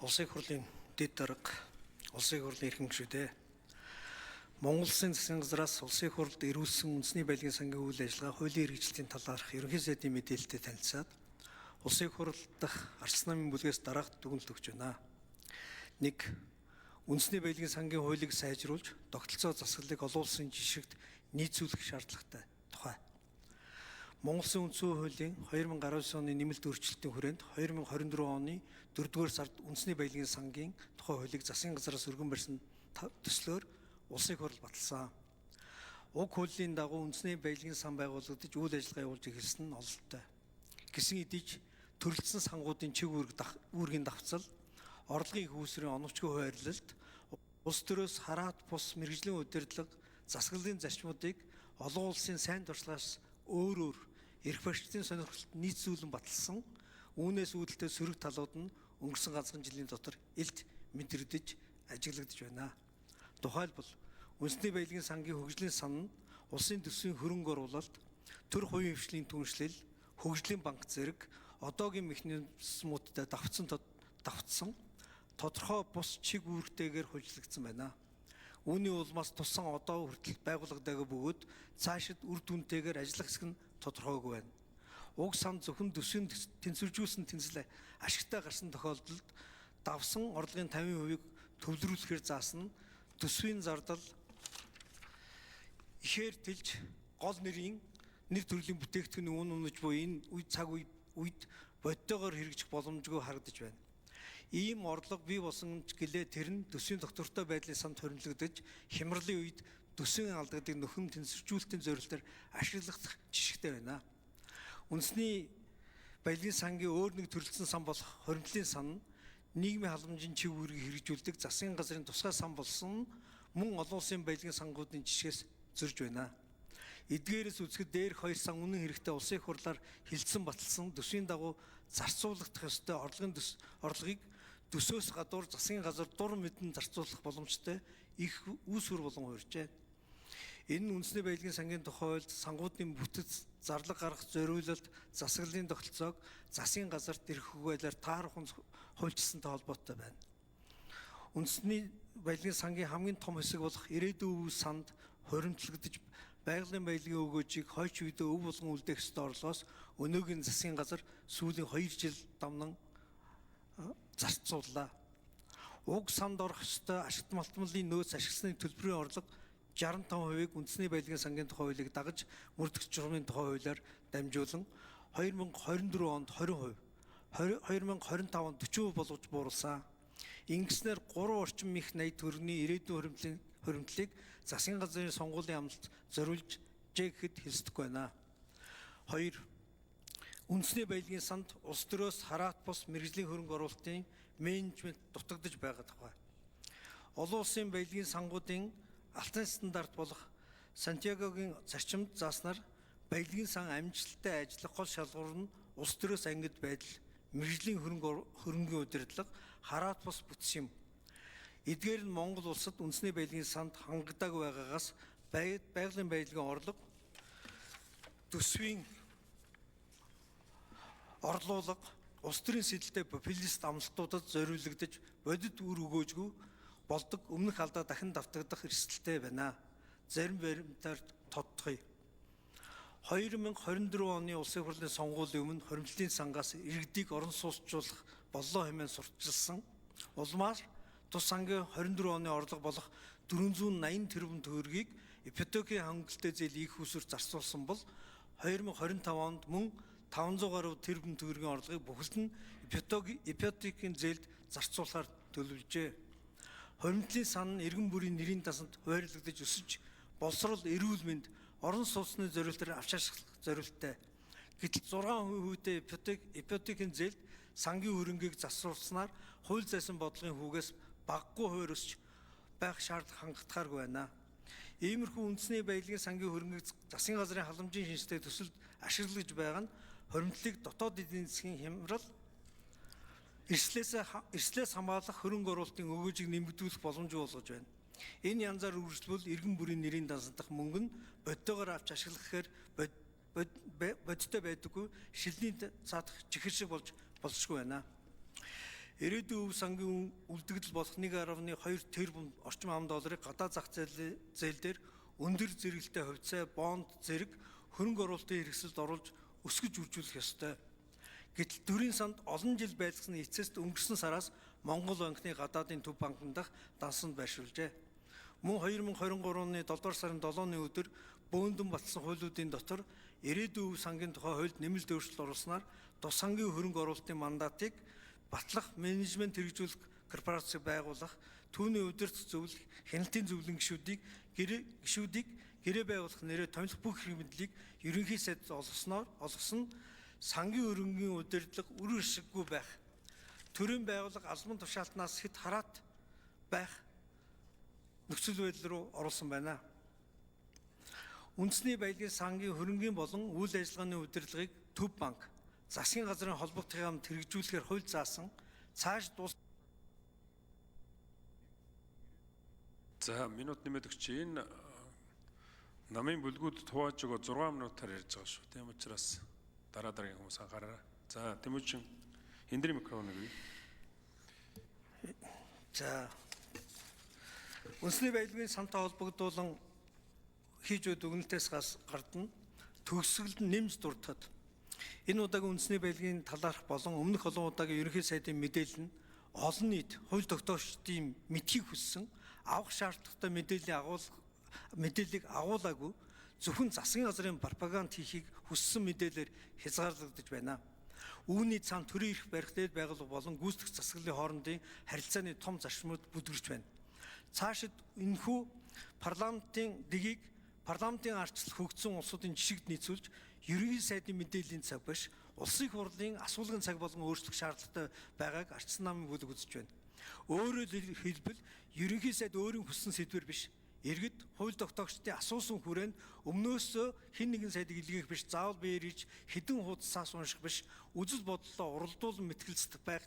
Улсын их хурлын дэд дарга, улсын их хурлын эрхэм гишүүдээ. Монгол Улсын засгийн газраас улсын их хурлд эрүүлсэн үндэсний баялагын сангийн үйл ажиллагаа хуулийн хэрэгжилтийн талаарх ерөнхий сайдын мэдээлэлтэй танилцаад улсын их хурл дахь Арслан намын бүлгээс дараах дүгнэлт өгч байна. 1. Үндэсний баялагын сангийн хуулийг сайжруулж тогтолцоо засаглалыг олон улсын жишгт нийцүүлэх шаардлагатай тухай. Монгол Улсын үндсэн хуулийн 2019 оны нэмэлт өөрчлөлтийн хүрээнд 2024 оны 4-р сард үндэсний баялагын сангийн тухай хуулийг засгийн газраас өргөн барьсан төслөөр улсын их хурл баталсан. Уг хуулийн дагуу үндэсний баялагын сан байгуулагдаж үйл ажиллагаа явуулж эхэлсэн нь ололттой. Гэсэн хэдий ч төрөлдсөн сангуудын чиг үүргийн давцал, орлогын их үүсвэрийн оновчгүй хуваарлалт, улс төрөөс хараат бус мэргэжлийн удирдлага, засаглалын зарчмуудыг олон улсын сайн туршлагаас өөр өөр эрх баригчдын сонирхолд нийцүүлэн баталсан, үүнээс үүдэлтэй сөрөг талууд нь өнгөрсөн ганцхан жилийн дотор илт мэдрэгдэж ажиглагдаж байна. Тухайлбал үндэсний баялагын сангийн хөгжлийн сан нь улсын төсвийн хөрөнгө оруулалт, төр хувийн хвшлийн түншлэл, хөгжлийн банк зэрэг одоогийн механизмуудтай давтсан тодорхой бус чиг үүрэгтэйгээр хуульчлагдсан байна. Үүний улмаас туссан одоо хүртэл байгуулагдаагүй бөгөөд цаашид үр дүнтэйгээр ажиллах хэсэг нь тодорхойгүй байна. Уг сан зөвхөн төсвийн тэнцвэржүүлсэн тэнцэл ашигтай гарсан тохиолдолд давсан орлогын 50%-ийг төвлөрүүлэхээр заасан нь төсвийн зардал ихээр тэлж гол нэрийн нэр төрлийн бүтээгдэхүүний үн үнэж буй энэ үе цаг үед бодитойгоор хэрэгжих боломжгүй харагдаж байна. Ийм орлого бий болсон ч гэлээ тэр нь төсвийн тогтвортой байдлын санд хуримтлагдаж хямралын үед төсвийн алдагдыг нөхөн тэнцвэржүүлэлтийн зорилтоор ашиглах жишгтэй байна. Үндэсний баялагын сангийн өөр нэг төрөлдсөн сан болох хуримтлалын сан нь нийгмийн халамжийн чиг үүргийг хэрэгжүүлдэг засгийн газрын тусгай сан болсон мөн олон улсын баялагын сангуудын жишгээс зөрж байна. Эдгээрээс үзэхэд дээрх хоёр сан үнэн хэрэгтээ улсын их хурлаар хэлэлцэн баталсан төсвийн дагуу зарцуулагдах ёстой орлогын орлогыг төсөөс гадуур засгийн газар дур мэдэн зарцуулах боломжтой их үүсвэр болон хууржээ. Энэ нь үндэсний баялагын сангийн тухай хуульд сангуудын бүтэц зарлага гаргах зориулалт засаглалын тогтолцоог засгийн газарт эрх байдлаар таарах хуульчилсантай холбоотой байна. Үндэсний баялагын сангийн хамгийн том хэсэг болох ирээдүйн өв санд хуримтлагдаж байгалийн баялагын өгөөжийг хойч үедээ өв болгон үлдээх ёстой орлогоос өнөөгийн засгийн газар сүүлийн 2 жил дамнан зарцууллаа. Уг санд орох ёстой ашигт малтмалын нөөц ашигласны төлбөрийн орлого 65%-ийг үндэсний баялагын сангийн тухай хуулийг дагаж мөрдөх журмын тухай хуулиар дамжуулан 2024 онд 20%, 2025 онд 40% болгож бууруулсан. Ингэснээр 3 орчим их 80 төгрөгийн ирээдүйн хуримтлалыг засгийн газрын сонгуулийн амлалт зориулжээ гэхэд хэлсдэхгүй байна. 2. Үндэсний баялагын санд улс төрөөс хараат бус мэргэжлийн хөрөнгө оруулалтын менежмент дутагдаж байгаа тухай. Олон улсын баялагын сангуудын алтан стандарт болох Сантьягогийн зарчимд зааснаар баялагын сан амжилттай ажиллах гол шалгуур нь улс төрөөс ангид байдал, мэргэжлийн хөрөнгийн удирдлага, хараат бус бүтс юм. Эдгээр нь Монгол улсад үндэсний баялагын санд хангагдаагүй байгаагаас байгалийн баялагын орлого, төсвийн орлуулга, улс төрийн сэтэлтэй популист амлалтуудад зориулагдаж бодит үр өгөөжгүй болдог өмнөх алдаа дахин давтагдах эрсдэлтэй байна. Зарим баримтаар тодтгоё. 2024 оны улсын хурлын сонгуулийн өмнө хуримтлалын сангаас иргэдийг орон сууцжуулах боллоо хэмээн сурталчилсан. Улмаар тус сангийн 24 оны орлого болох 480 тэрбум төгрөгийг ипотекийн хангалттай зээл их усүр зарцуулсан бол 2025 онд мөн 500 гаруй тэрбум төгрөгийн орлогыг бүхэлд нь ипотекийн зээлд зарцуулахаар төлөвлөжээ. Хуримтлалын сан нь иргэн бүрийн нэрийн дансанд хуваарлагдаж өсөж боловсрол, эрүүл мэнд, орон сууцны зориултаар авч ашиглах зорилттой. Гэтэл 6% ипотекийн зээлд сангийн хөрөнгийг засварласнаар хууль зайсан бодлогын хүүгээс багагүй хувиар өсч байх шаардлага хангалтгааргүй байна. Иймэрхүү үндэсний баялагын сангийн хөрөнгийг засгийн газрын халамжийн шинжтэй төсөлд ашиглаж байгаа нь хуримтлалыг дотоод эдийн засгийн хямрал, эрслээс хамгаалах хөрөнгө оруулалтын өгөөжийг нэмэгдүүлэх боломжтой болгож байна. Энэ янзаар үргэлжлвэл иргэн бүрийн нэрийн дансанд мөнгө нь бодитойгоор авч ашиглах гэхээр бодиттой байдаггүй шилний цаадах чихэр шиг болж болзошгүй байна. Ирээдүйн өв сангийн үлдэгдэл болох 1.2 тэрбум орчим ам долларыг гадаад зах зээл дээр өндөр зэрэгэлтэй хувьцаа, бонд зэрэг хөрөнгө оруулалтын хэрэгсэлд оруулж өсгөж үржүүлэх ёстой. Гэтэл төрийн санд олон жил байлгасны эцэст өнгөрсөн сараас Монгол банкны гадаадын төв банкн дахь дансанд байршуулжээ. Мөн 2023 оны 7 дугаар сарын 7-ны өдөр бөөндөн батлсан хуулиудын дотор ирээдүйн өв сангийн тухай хуульд нэмэлт өөрчлөлт оруулснаар тус сангийн хөрөнгө оруулалтын мандатыг батлах, менежмент хэрэгжүүлэх корпорацийг байгуулах, түүний удирдах зөвлөх, хяналтын зөвлөн гишүүдийг гэрээ байгуулах нэрээр томилох бүх хэрэг мэдлийг ерөнхий сайд олгосон нь сангийн хөрөнгийн удирдлага үр ашиггүй байх, төрийн байгууллага албан тушаалтнаас хэд хараат байх нөхцөл байдал руу оруулсан байна. Үндэсний баялагын сангийн хөрөнгийн болон үйл ажиллагааны удирдлагыг Төв банк, засгийн газрын холбогдох яамд хэрэгжүүлэхээр хууль заасан цааш дуус. За, минут нэмээд өгч. Энэ намын бүлгүүд хувааж өгөө 6 минутаар ярьж байгаа шүү. Тийм учраас дараа дараагийн хүмүүс анхаараарай. За, Тэмүүжин Эндрийн микрофоныг өгье. За, үндэсний баялагын сантай холбогдуулан хийж буй дүгнэлтээс гардна төгсгөлд нэмж дурдахад энэ удаагийн үндэсний баялагын талаарх болон өмнөх олон удаагийн ерөнхий сайдын мэдээлэл нь олон нийт хууль тогтоогчдын мэдхийг хүссэн авах шаардлагатай мэдээллийг агуулаагүй зөвхөн засгийн газрын пропаганд хийхийг хүссэн мэдээлэлээр хязгаарлагдаж байна. Үүний цаана төрийн эрх барих дээд байгууллага болон гүйцэтгэх засаглалын хоорондын харилцааны том зарчмууд бүдгэрч байна. Цаашид энэхүү парламентын дэгийг парламентын ардчилал хөгжсөн улсуудын жишигд нийцүүлж ерөнхий сайдын мэдээллийн цаг биш улсын их хурлын асуулгын цаг болгон өөрчлөх шаардлагатай байгааг ардчилсан намын бүлэг үзэж байна. Өөрөөр хэлбэл ерөнхий сайд өөрийн хүссэн сэдвэр биш иргэд хууль тогтоогчдын асуусан хүрээнд өмнөөсөө хэн нэгэн сайдыг илгээх биш, заавал биеэр иж хэдэн хуудасаас унших биш, үзэл бодлоо уралдуулан мэтгэлцэх байх.